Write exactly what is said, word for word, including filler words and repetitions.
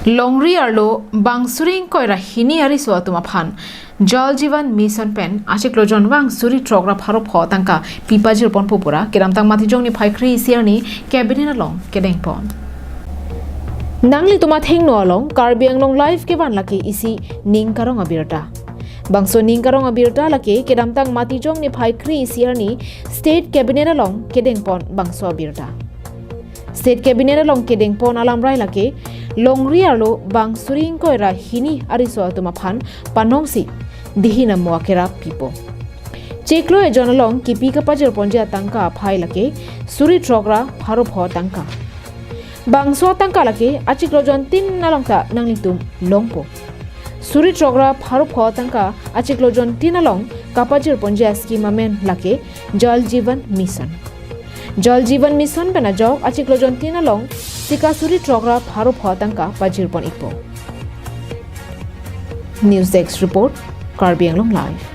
Longri arlo bang suri ingkoi ra hini ariso atum aphan Jal Jeevan Mission pen achiklo jonvang suri throk ra pharo pho tangka pi pajirponpo pura kedamtang Matijong niphai kre-isi arni cabinet along kedengpon. Nanglitum athengno along Karbi Anglong Live kevan lake isi ning karong abirta. Bangso ning karong abirta lake kedamtang Matijong niphai kre-isi arni State Cabinet along kedengpon bangso abirta. State Cabinet along kedengpon alamrai lake longri arlo bang suri ingkoi ra hini ariso atum aphan panongsi dihin amo akerap pipo. Chiklo ejon along kipi kapajirponji atangka aphai lake suri throk ra pharo pho tangka. Bangso atangka lake achiklo jontin along ta nanglitum longpo. Suri throk ra pharo pho tangka achiklo jontin along kapajirponji ascheme amen lake Jal Jeevan Mission. Jal Jeevan Mission pen ajok achiklo jontin along sika suri throk ra pharo pho tangka pajirpon ikpo. News Desk Report, Karbi Anglong Live.